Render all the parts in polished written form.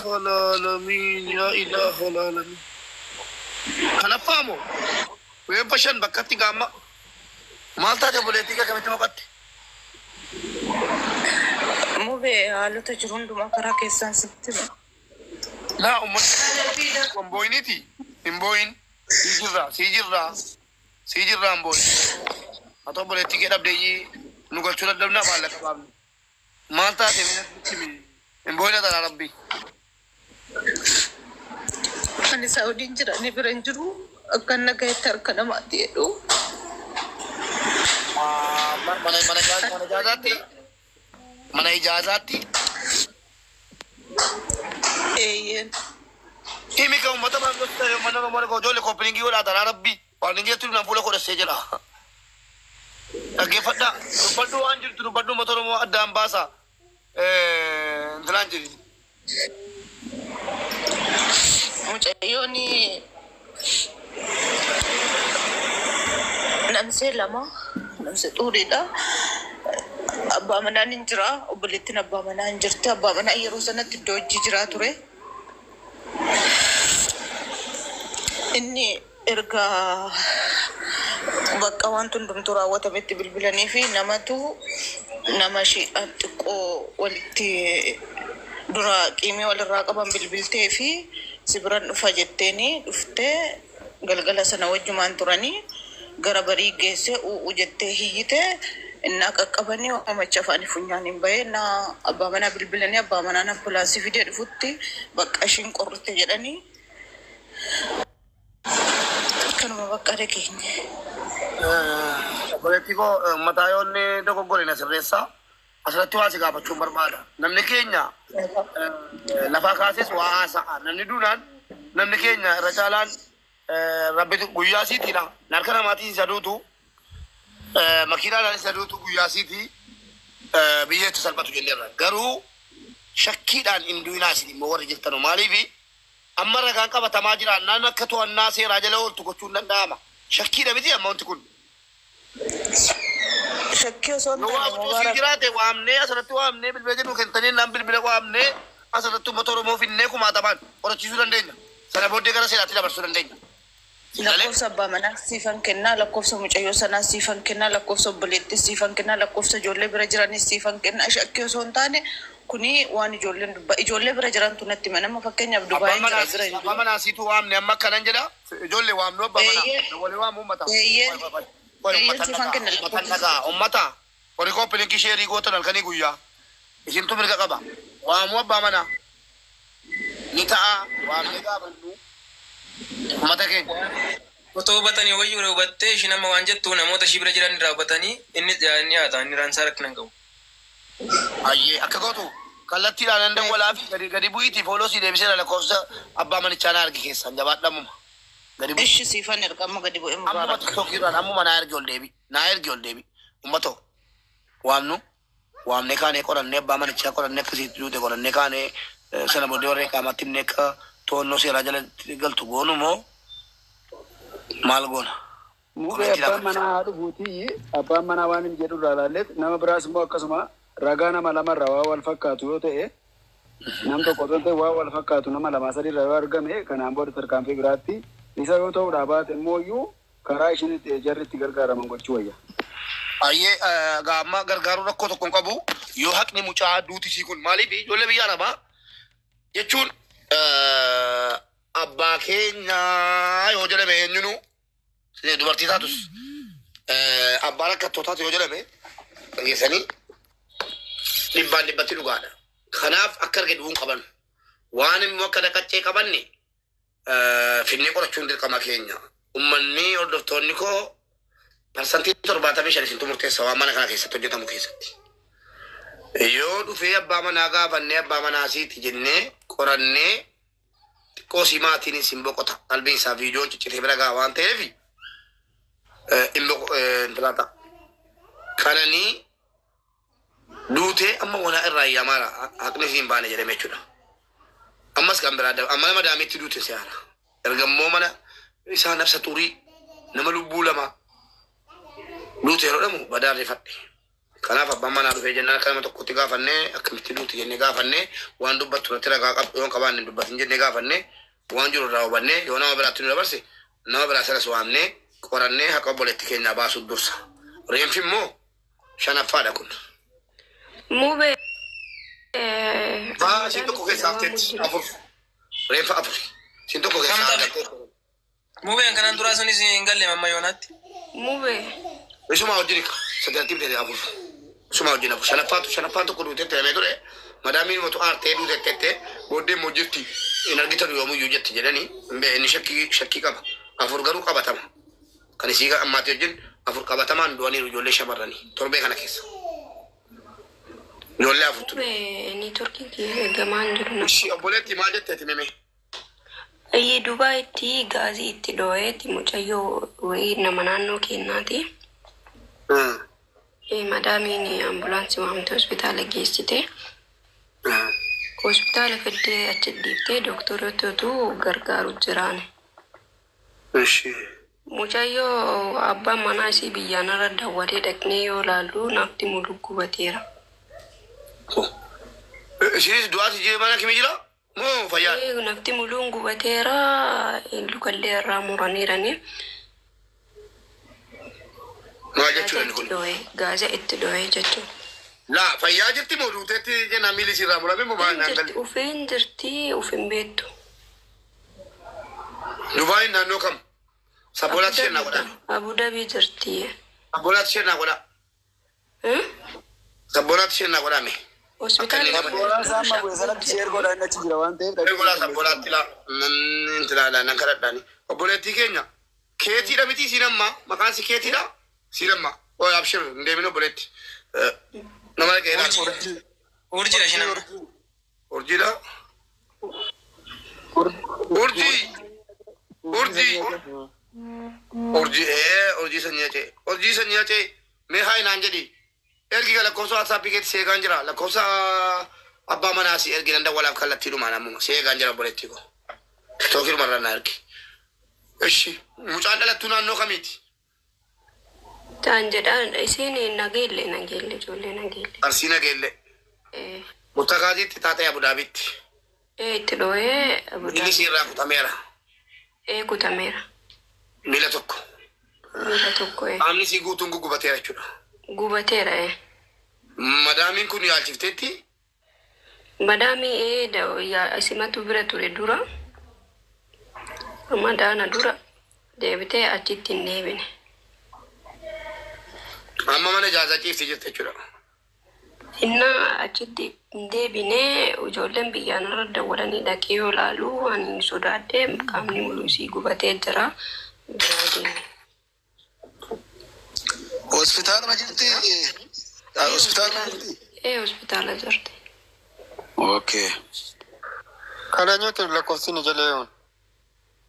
Ilaalamiin, yaa ilaaha ilaalamiin. Kanaffaa moo? Reeffa 5 bakkatti gaamma. Maal taate obboleettii kee akkamitti boqotte? Mubee, haalota jiru hundumaa karaa keessaan sitti hima. Laa, uummanni hin boo'iniiti. Hin boo'in. Sii jirra, sii jirra. Sii jirra, hin boo'in. Haa ta'u, obboleettii kee dhabdeeyyii nu galchuu dadhabnaa maallaqa baafne. Maal taate, mee natti himi. Hin boo'in atalaa rabbi. Ani Saa'udiin jira, inni bira hin jiru. Akka inni gahetti harka namaatti jedhu. Mana ijaazaatti? Mana ijaazaatti? Eeyyeen. Himi kan uummata maal gocha ta'e, uummanni Oromoo dhaqoo ijoollee copy link godhaa tanaa rabbi. Waan hin jettu nan fuula godhassee jedha. Dhaggeeffadhaa. Dubbadhu, waan jirtu dubbadhu, uummata Oromoo addaan baasa. Intilaan jedhi. Mucayyoon namsee lama, namsee xuuriidha. Abbaa manaan hin jira, obboleettiin abbaa manaa hin jirti. Abbaa manaa yeroo sanatti iddoo hojii jiraa ture. Inni erga bakka wanti hundumtuu raawwatametti bilbilanii fi namatu nama isheedhaan xiqqoo walitti dura qiimii walirraa qaban bilbiltee fi si biran dhufa jetteeni dhuftee galgala sana wajjumaan turanii gara barii geessee u'u jettee hiyyite. Innaa qaqqabanii oomacha afaanii funyaaniin bahee, innaa abbaa manaa bilbilanii abbaa manaan ambulaansii fidee dhufutti bakka ishiin qorrite jedhanii kanuma bakka dhageenye. Obboleettii koo, mataa yoonni dogoggore na sirreessaa. Asirratti waa si gaafachuun barbaada. Namni keenya lafaa kaases waa haasa'a. Namni duunaan namni keenya irra caalaan rabbitu guyyaa siitiidha. Harka namaatiin isa duutu, makiinaadhaan isa duutu, guyyaa siitii biyya itti salphatu jenneerra. Garuu shakkiidhaan hin du'inaa isin immoo warri jirtanu, maaliifi amma ragaan qabatamaa jira naan akka to'annaa seeraa jala ooltu gochuun danda'ama. Shakkiidha miti amma wanti kun. Shakkii osoo hin Nu taane waa utuu sii Mubaarak. jiraate waamnee, asirratti waamnee, bilbila jedhu kentanii naan bilbila waamnee asirratti uummata Oromoo finnee kumaatamaan qorachiisuu dandeenya. Sana booddee gara seeraatti dabarsuu dandeenya. Galee? Lakkoofsa abbaa manaa siifan kennaa, lakkoofsa mucayyoo sanaa siifan kennaa, lakkoofsa obboleettii siifan kennaa, lakkoofsa ijoollee bira jiranis siifan kennaa. Shakkii osoo hin taane kuni waan ijoolleen dubba ijoollee bira jirantu natti hima. Nama fakkeenyaaf Abbaan Dubaayin jira manaa bira hin abbaa jiru. manaa siitu waamne amma akkanan jedha. Ijoollee waamnu abbaa manaa. Eeyyee. Walii waamu uummata. Eeyyee. Qoy, Eeyyee, uummata siifan dhagaa. kenna Uummata lakkoofsa. dhagaa. Uummata. Warri copy link share gootan halkanii guyyaa. Isintu mirga qaba. Waamuu abbaa manaa. Ni ta'a, waamnee gaafannu. Uummata keenya. Otoo hubatanii wayyuu hubattee ishiin amma waan jettu namoota ishii bira jiran irraa hubatanii inni inni haata inni raansaa rakkina hin qabu. Ayyee, akka gootu kallattiidhaan nan dawwalaa fi gadi bu'iitii follow sii deebiseera, lakkoofsa abbaa manichaa na argi keessan jabaadhamuma. Gadi bu'i. Ishi, siifan erga amma gadi bu'e Ammuma Mubaarak. TikTokiirraan ammuma naa ergi, ol deebi. Naa ergi, ol deebi. Uummatoo waamnu, waamnee kaanee qorannee, abbaa manichaa qorannee, akkasitti duute qorannee kaanee, sana booddee warreen qaamatti himnee akka to'annoo seeraa jala galtu goonu moo maal goona? Mubee, abbaan manaa haa dhufuutii, abbaan manaa waan hin jedhu irraa ilaalleet nama biraas immoo akkasuma ragaa nama lamarraa waa wal fakkaatu yoo ta'e, nam tokko otoo hin ta'in waa wal fakkaatu nama lama sadiirraa yoo argame, kanaan booda tarkaanfii biraatti isa yoo ta'uudhaa baate immoo iyyuu karaa ishiin itti jarri itti gargaaraman gochuu wayya. Ayyee, gaa amma gargaaruu rakkoo tokko hin qabu yoo haqni mucaa duuti sii kun, maaliif ijoollee biyya arabaa jechuun abbaa keenya yoo jedhame, eenyunu dubartii taatus abbaa rakkattoo taatu yoo jedhame, dhageessanii dhibbaan dhibbatti dhugaadha. Kanaaf akka arge du'uun qaban waan immoo akka daqaccee qabanne finnee qorachuun dirqama keenya. Uummanni hordoftoonni koo 75% isintu murteessa waan mana kana keessatti hojjetamu keessatti. Yoo dhufee abbaa manaa gaafannee abbaa manaa siiti jennee qorannee, xiqqoo sii maatiin isin boqota, qalbiin isaa viidiyoon ciccitee bira gaha waan ta'eef hin intala ta'a. Kananii duutee amma wanaa irraa iyyamaara haqni isiin baane jedhame jechuudha. Ammas kan biraa amma nama daamitti duute siyaara. Erga immoo mana isaa nafsa xurii nama lubbuu lama duute yeroo dhamu badaan rifadhe. Kanaaf abbaan manaa dhufee jennaan akka nama tokkotti gaafannee akkamitti duuti jennee gaafannee waan dubbattu irratti ragaa yoo qabaanne hin dubbatin jennee gaafannee waan jiru irraa hubannee yoo nama biraatti nu dabarse nama biraa sanas waamnee qorannee haqa obboleetti keenyaa baasuu dursa. Reenfi immoo shanaffaadha kun. Mube. Baa siin tokko keessaa hafteetti afur. Reenfa afur. Siin tokko keessaa Kamta? hafteetti. Mubeen kanaan duraa sunis hin galle mamma yoonaatti. Mube. Isuma wajjin sagantii bitee afur. Isuma wajjin afur. Shanaffaatu shanaffaan tokko duutee ta'ee ture. Madaamiin mootu aartee duutee tettee booddee immoo jirti. Hin argitan yoomuyyuu jetti jedhanii inni shakkii shakkii qaba. Afur garuu qabatama. Kan isii ammaatti wajjin afur qabatamaan du'aniiru ijoollee shamarranii torbee kana keessa. Ijoollee afur ture. Mube niitworkiin kiyya eegamaan jiru na. Ishii obboleetti maal jetteeti meme? Ayyee Dubaayitti gaazii itti dhoo'eeti mucayyoo wayii nama naannoo keenyaati. Madaamiin ambulaansii waamte hospitaala geessite. Hospitaala fiddee achi dhiiftee doktorootatu gargaaru jiraan. Ishii. Mucayyoo abbaan manaa isii biyyaan irra dawwalee dhaqnee yoo laallu nafti mulu gubateera. Ishiinis du'aati jee mana kimi jira? Moo fayyaa? Nafti muluun gubateera lukallee irraa muraniirani. Maal jechuudha inni kun? Gaaza itti dhoo'ee jechuudha. Laa fayyaa jirti moo duuteetti jennaan miilli isiirraa murame moo maal naan galle? Ufeen jirti ufin beektu. Dubaayin naannoo kam? Sabboolaatti isheen naa godha. Abu Dhabii jirti. Sabboolaatti isheen naa godha. Sabboolaatti isheen naa godhame. Hospitaala. Sabboonaa isaa amma bu'e sanatti sheer godhaa inni achi jira waan ta'eef. Eegolaa sabboolaatti laa nan intilaa nan kadhadhaani. Obboleettii keenya keetiidha miti siin amma maqaan si keetiidha siin amma. Ooy abshir hin deemin obboleetti. Nama dhaqee ilaali. Urjiidha ishiin amma. Urjiidha. Urjii. Urjii. Urjii urjii sanyii hacee. Urjii sanyii hacee mee haa naan jedhi. Ergi ka lakkoofsa WhatsAppii keetti seegaan jira. Lakkoofsa abbaa manaa si ergi nan dawwalaaf kallattii dhumaan ammuma seegaan jira obboleettii koo. Tiktookii dhumarraa na ergi. Ishi mucaan dhalattuu naannoo kamiiti? Ta'an jedhaan isiin nageelle nageelle ijoollee nageelle. Arsii nageelle. Murtakaatiitti taatee Abudaabiitti. Itti dhoo'ee Abu Miilli Dhabii. isiirraa kutameera. Kutameera. Miila tokko. Miila tokko. Qaamni isii guutuun guggubateera jechuudha. Gubateera. Madaamiin kun yaalchifteetti. Madaamii isimatu bira ture dura. Madaana dura deebitee achitti hin deebine. Amma mana ijaazaa ciiftee jirti jechuudha. Innaa achitti hin deebine ijoolleen biyyaan irra dawwalanii dhaqee yoo laalu ani sodaadhee qaamni muluu isii gubatee jira. Biraa deeme. Hospitaaluma jirti? Hospitaaluma jirti? Hospitaala jirti. Okay. Kan eenyuuti lakkoofsi ni jalee yoon?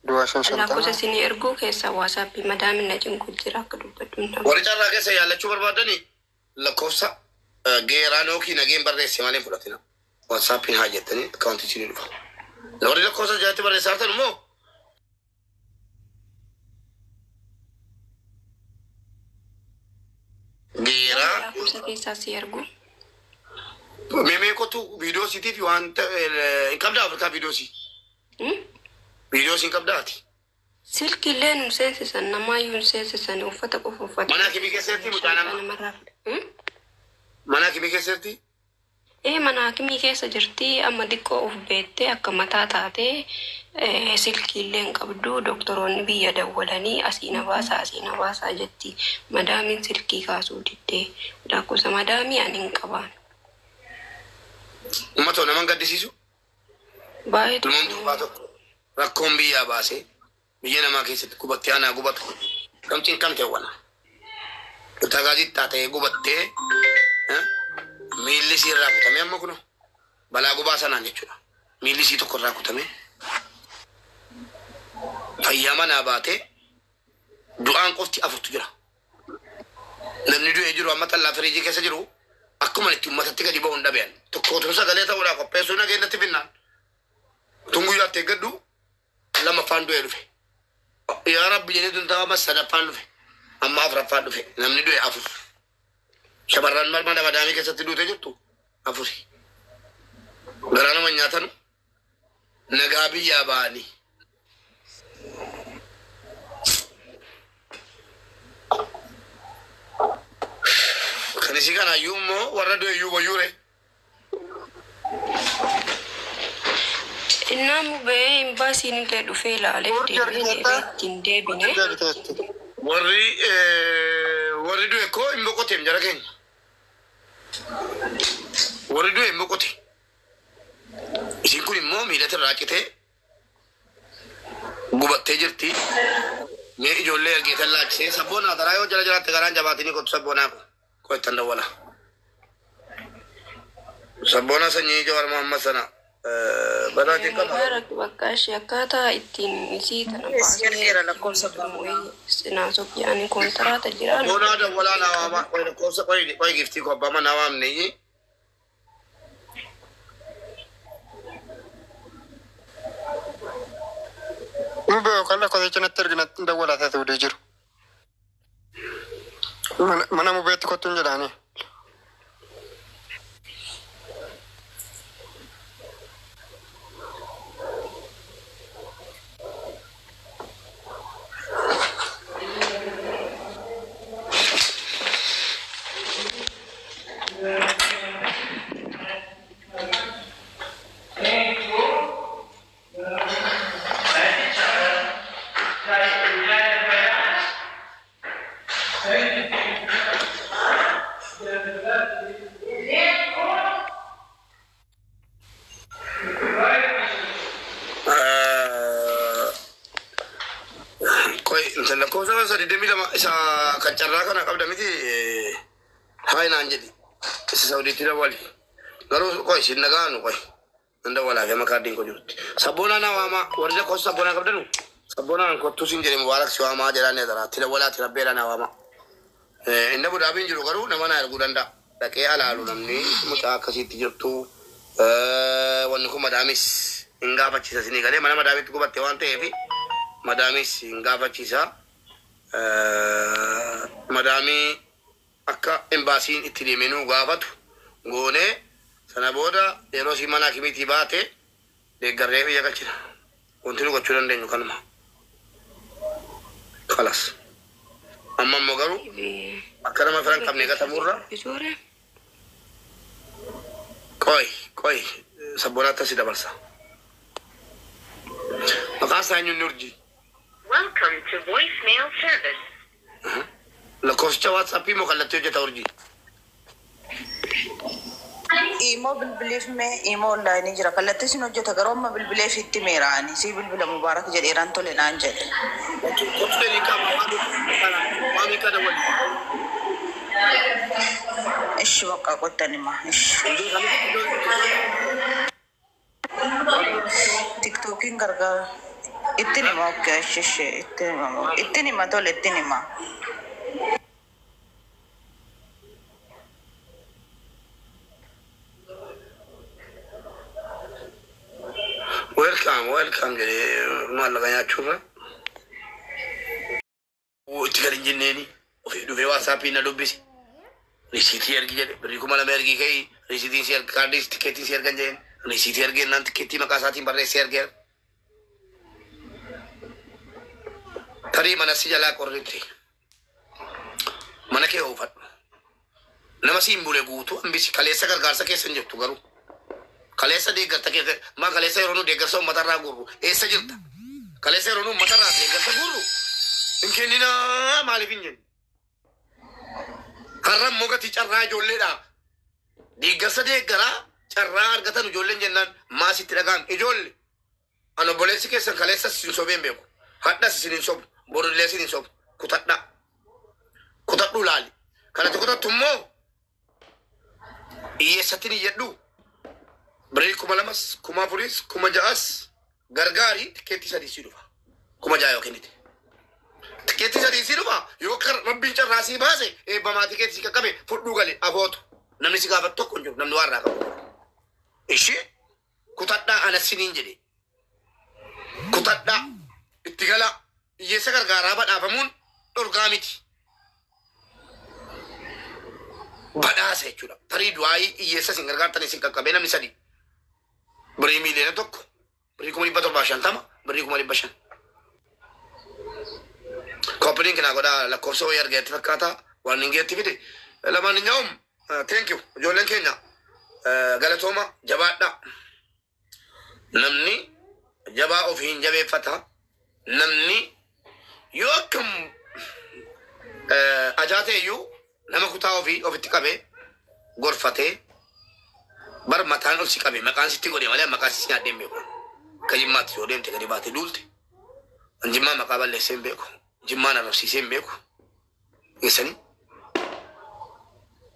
Duwwaa shan Lakkoofsa shantama. isinii erguu keessa WhatsAppii madaamin na cinqu jira akka dubbadhu hin dhabu. Warri carraa keessa yaallachuu barbaadani lakkoofsa geeraa nookii nageen barreesse malee hin fudhatina. WhatsAppiin haa jettanii akkaawuntii isinii dhufa. Warri lakkoofsa jalatti barreessaa jirtan immoo geeraa Lakkoofsa keessaa si ergu. Meemee kottu viidiyoo siitiif wanta hin qabdaa Afrikaa viidiyoo sii. Viidiyoo siin qabdaati. Silkiillee nu seensisan namaayyuu nu seensisan uffata qofa uffata. Mana kimii keessatti mucaa nama? Namarraa fudha. Mana kimii keessatti? Mana hakimii keessa jirti amma xiqqoo of beettee akka mataa taatee silkiillee hin qabdu doktoroonni biyya dawwalanii asii na baasaa asii na baasaa jetti madaamiin silkii kaasuu diddee lakkoofsa madaamii ani hin qabaan. Uummata nama hin gaddisiisu. Baay'ee Ilmoon durbaa tokko rakkoon biyyaa baasee biyya namaa keessatti gubattee anaa gubatu gamtiin kam ta'e Tagaazii taatee gubattee miilli isii irraa kutamee amma kuno balaa gubaa sanaan jechuudha. Miilli isii tokko irraa kutamee fayyaa manaa baatee du'aan qofti afurtu jira. Namni du'ee jiru amma xallaa firiijii keessa jiru akkuma itti uummatatti gadi ba'uun dhabean. Tokko sagalee ta'uudhaaf qopheessuu nageenyatti finnaan. Tun guyyaatti eeggadhu lamaffaan du'ee dhufe. Yaa Rabbi jedhee tun ta'ama sadaffaan dhufe. Amma afuraffaan dhufe. Namni du'e afur. Shamarran mana madaamii keessatti duute jirtu afuri. Garaa nama nyaatanu nagaa biyyaa ba'anii. Kan isii kana iyyuu immoo warra du'e iyyuu wayyuure. Innaa mubee imbaasiin illee dhufee ilaalee deebi'ee deebi'ee ittiin deebine. Warri warri du'e koo hin boqoteem jara keenya. Warri du'e hin boqote. Isiin kun immoo miilatti irraa citee gubattee jirti. Mee ijoollee ergeetan laachisee sabboonaa taraa yoo jala jalatti garaan jabaatanii kottu sabboonaa koo ittan dawwala. Sabboonaa sanyii Jawaar Mohammad sana badaa xiqqaa. Mubaarak bakka ishee akkaataa ittiin isii tana Ergeera lakkoofsa abbaa naasoo yaani kontiraata jira. Sabboonaa dawwalaa naa waama qoy lakkoofsa qoy qoy giftii koo abbaa manaa waamne. Mubee yookaan lakkoofsicha natti ergina dawwalaa ta'e ta'uu jiru. Mana mubeetti kottuun jedhaani. Qoy intal lakkoofsa 22 isa kan carraa kana qabda miti haa naan jedhi. Isa Saudiitti dawwali. Garuu qoy isin nagaanu qoy. Nan dawwalaa fi amma kaardiin koo jirutti. Sabboonaa naa waamaa warri lakkoofsa sabboonaa qabdanu. Sabboonaan kottuu siin jedhe Mubaarak si waamaa jedhaan daraatti dawwalaatti rabbeedha naa waamaa. Inni Abu Dhaabiin jiru garuu nama naa erguu danda'a. Dhaqee alaalu namni mucaa akkasiitti jirtu wanni kun madaamis hin gaafachiisa isinii galee mana madaamitti gubatte waan ta'eef madaamis hin gaafachiisa. Madaamii akka embaasiin itti deemee nuu gaafatu goonee sana booda yeroo isii mana hakimiitii baate deeggarree biyya galchina. Wanti nu gochuu dandeenyu kanuma. Kalas. Amma immoo garuu akka nama fira hin qabne gatamurra Bisuure. qoy qoy sabboonaatti asi dabarsa. Maqaan isaa eenyuun urjii? Welcome to voicemail service. Lakkoofsicha waatsaappii moo kallattii hojjeta urjii? Imoo bilbileef mee imoo onlaayinii jira. Kallattii isin hojjeta garuu amma bilbileef itti meeraani. Sii bilbila Mubaarak jedheeraan tole naan jedhe. Kottu jedhii qaba waan meeqa dawwali? Ishi bakka qottan hima. Ishi. Tiktookiin gargaara. Ittiin hima okkee ishi ishi ittiin hima. Ittiin hima tole ittiin hima. Welcome welcome jedhee maallaqa nyaachuurra. Itti gadi hin jenneeni ofii dhufee waatsaappii na dubbise. Risiitii ergi jedhe birrii 2000 ergi ka'ii risiitiin si erga kaardii tikeettiin si ergan jedheen risiitii ergee naan tikeettii maqaa isaatiin barreessee ergeera. Tarii mana si jalaa qorritti. Mana kee oofadhu. Nama siin bule guutuu hambisi kaleessa gargaarsa keessa hin jirtu garuu. Kaleessa deeggarta keessa maa kaleessa yeroo nu deeggarsa uummatarraa guurru eessa jirta? Kaleessa yeroo nu uummatarraa deeggarsa guurru hin kenninaa maaliif hin jennu? Har'a immoo gatii carraa ijoolleedha. Deeggarsa deeggaraa carraa argatan ijoolleen jennaan maasitti dhaga'an ijoollee. Ani obboleessi keessan kaleessas isin sobee hin beeku. Hadhas isin hin sobu. Borullee isin hin sobu. Kutadhaa. Kutadhuu laali. Kanatti kutattu immoo hiyyeessatti ni jedhu. Birrii 2000s, 4000s, 6000s gargaarii tikeettii 3 sii dhufa. 6000 yoo kennite. Tikeettii 3 sii dhufa yoo rabbiin carraa sii baase eebbamaa tikeettii si qaqqabe fudhuu gale afootu. Namni si gaafatu tokko hin jiru namni waan irraa qabu. Ishee kutadhaa ana siniin jedhe. Kutadhaa itti galaa hiyyeessa gargaaraa badhaafamuun dhorgaa miti. Badhaasa jechuudha. Tarii du'aayii hiyyeessa isin gargaartan isin qaqqabee namni sadi. Birrii 1,000,000, birrii 750,000, birrii 500,000. Koppiliin kanaa godhaa lakkoofsa wayii argeetti fakkaata waan hin geetti fide. Lamaanyaa'um, thank you, ijoolleen keenya galatooma, jabaadha. Namni jabaa ofiin jabeeffata. Namni yoo akkam ajaa ta'e iyyuu nama kutaa ofii ofitti qabee gorfatee bar mataan ol si qabe maqaan sitti godhe malee maqaan si nyaadhee hin beeku. Akka Jimmaatti yoo deemte gadi baatee duulte. An Jimmaa maqaa balleessee hin beeku. Jimmaan arrabsiisee hin beeku. Geessanii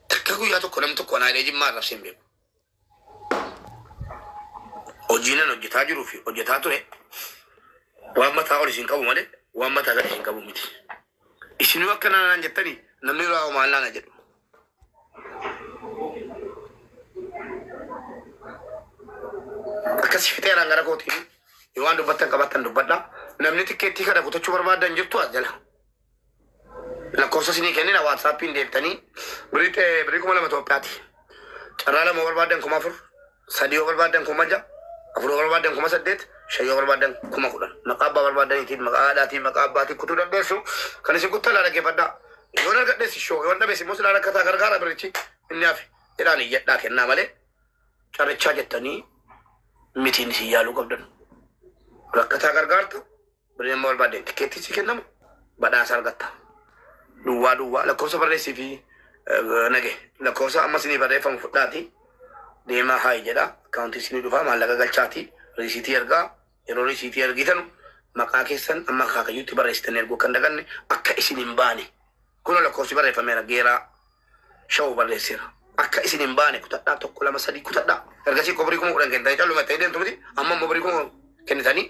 takka guyyaa tokko namni tokko anaa jedhee Jimmaa arrabsee hin beeku. Hojii nan hojjetaa jiruu fi hojjetaa ture waan mataa ol isin qabu malee waan mataa gadi isin qabu miti. Isinuu akka naan jettanii namni biraa maal naana jedhu. Akkasii fixeeraan gara kootiin yoo waan dubbattan qabattan dubbadha. Namni tikkeettii kana kutachuu barbaadan jirtu as jala. Lakkoofsa isinii kennina, WhatsAppiin deebitanii birrii 2,000 Itoophiyaati. Carraa lama yoo barbaadan 4,000, sadii yoo barbaadan 6,000, afur yoo barbaadan 8,000, shan yoo barbaadan 10,000. Maqaa abbaa barbaadaniitiin, maqaa haadhaatiin, maqaa abbaatiin kutuu dandeessu. Kan isin kuttan laa dhaggeeffadhaa. Yoon argadhes shoo yoon dhabes immoo silaa rakkataa gargaara birrichi inni hafe jedhaan iyyadhaa kennaa malee carrichaa jettanii mitiin isin yaaluu qabdan. Rakkataa gargaarta, birrii amma barbaadeen tikkeettii si kennamu badhaasa argatta. Duwwaa duwwaa lakkoofsa barreessii fi nage lakkoofsa amma isinii barreeffamu fudhaati deemaa haayi jedha, akkaawuntii isinii dhufaa, maallaqa galchaati riisiitii ergaa. Yeroo riisiitii ergitanu maqaa keessan amma akaakayyuutti barreessitanii erguu akka hin daganne, akka isin hin baane. Kun lakkoofsi barreeffameera, Geeraa Shawuu barreesseera. Akka isin hin baane kutadhaa, tokko, lama, sadii kutadhaa. Ergasii koo birrii 10,000 kennitanii calluma itti deemtu miti, amma immoo birrii 10,000 kennitanii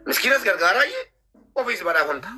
miskiinas gargaaraayyee ofiis badhaafamta.